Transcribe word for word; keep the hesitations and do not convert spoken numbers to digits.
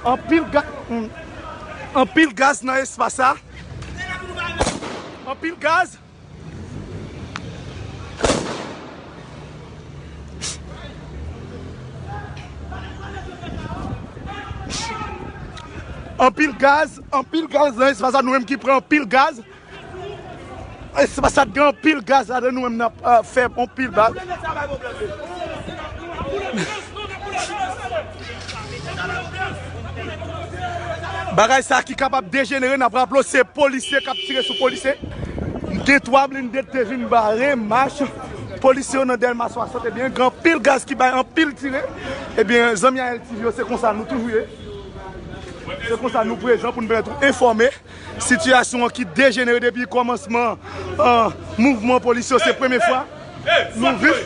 Anpil ga, anpil gaz nan espas sa. Anpil gaz. Anpil gaz, anpil gaz nan espas sa, nou menm ki pran anpil gaz. Espas sa t gen anpil gaz ladan, nou menm n ap, euh, fè anpil bal. Bagay sa ki kapab dejenere, n ap raple w, se polisye k ap tire sou polisye. Gen twa blende te vin bare mach polisye yo nan Dèlma swasant. Ebyen, gen anpil gaz ki bay anpil tire. Ebyen, zanmi A L T V yo, se konsa nou toujou ye. Se konsa nou prezan pou n pèmèt ou enfòme. Sitiyasyon an ki dejenere depi kòmansman, euh, mouvman polis yo, se premye fwa nou viv.